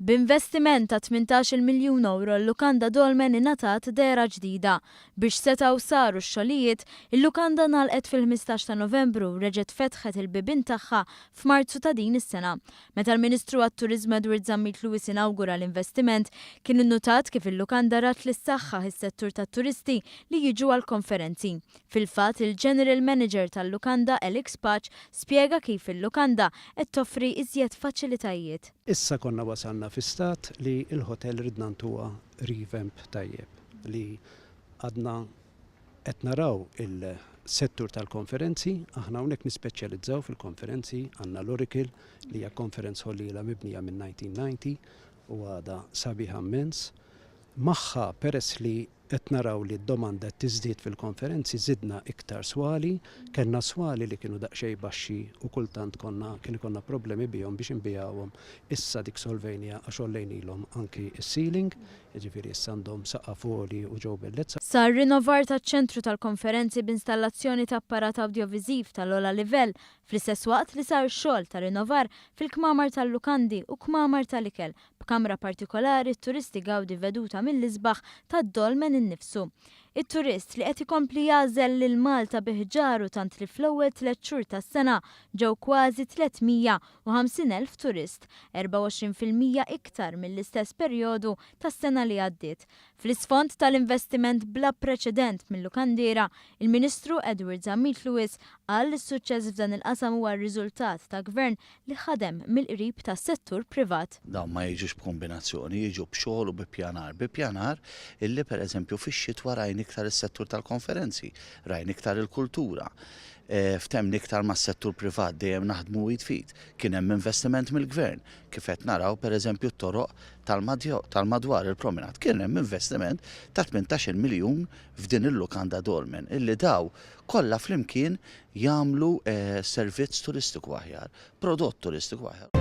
B'investiment ta' 18-il miljun ewro l-lukanda Dolmen ingħatat dehra ġdida. Biex setgħu saru x-xogħlijiet, il-lukanda ngħalqet fil-15 ta' Novembru u reġgħet fetħet il-bibien tagħha f'Marzu ta' din is-sena. Meta l-Ministru għat-Turiżmu Edward Zammit Lewis inawgura l-investiment, kien innutat kif il-lukanda rat li ssaħħaħ is-settur tat-turisti li jiġu għall-konferenzi. Fil-fatt, il-General Manager tal-lukanda Alex Pace spjega kif il-lukanda qed toffri iżjed faċilitajiet. Issa konna wasalna fi stat li l-hotel ridna ntuha revamp tajjeb li għadna qed naraw il-settur tal-konferenzi, aħna hawnhekk nispeċjalizzaw fil-konferenzi, għandna l-Oracle li hija conference hall li ilha mibnija minn 1990 u għadha sabiħa mmens. Magħha peress li Qed naraw li d-domanda qed tiżdied fil-konferenzi, żidna iktar swali, kellna swali li kienu daqsxejn baxxi u kultant konna kien ikollna problemi bihom biex inbigħuhom, issa dik solvejniha għax għollejnilhom anki s-ceiling, jiġifieri issa għandhom saqaf għoli u ġew bellezza. Sar rinnovar taċ-ċentru tal-konferenzi b'installazzjoni ta' apparat awdjoviżiv tal-ogħla livell fl-istess waqt li sar xogħol ta' rinnovar fil-kmamar tal-lukandi u kmamar tal-ikel B'kamra partikolari t-turist igawdi veduta mill-isbaħ tad-dolmen innifsu. It-turist li qed ikompli jagħżel lil Malta bi ħġaru tant li fl-ewwel tlett xhur tas-sena ġew kważi 350,000 turist, 24% iktar mill-istess perjodu tas-sena li għaddiet. Fl-isfond tal-investiment bla preċedent mil-lukandiera, il-Ministru Edward Zammit Lewis qal li s-suċċess f'dan il-qasam huwa r-riżultat ta' Gvern li ħadem mill-qrib tas-settur privat. Dawn ma jiġux b'kumbinazzjoni, jiġu b'xogħol u bi ppjanar. Bi ppjanar illi pereżempju fix-xitwa rajna iktar is-settur tal-konferenzi, rajna iktar il-kultura, ftehmna iktar mas-settur privat dejjem naħdmu id f'id. Kien hemm investiment mill-Gvern, kif qed naraw pereżempju t-toroq tal-madwar il-promenade kien hemm investiment ta' 18-il miljun f'din il-lukanda Dolmen illi daw kollha flimkien jagħmlu servizz turistiku aħjar, prodott turistiku aħjar.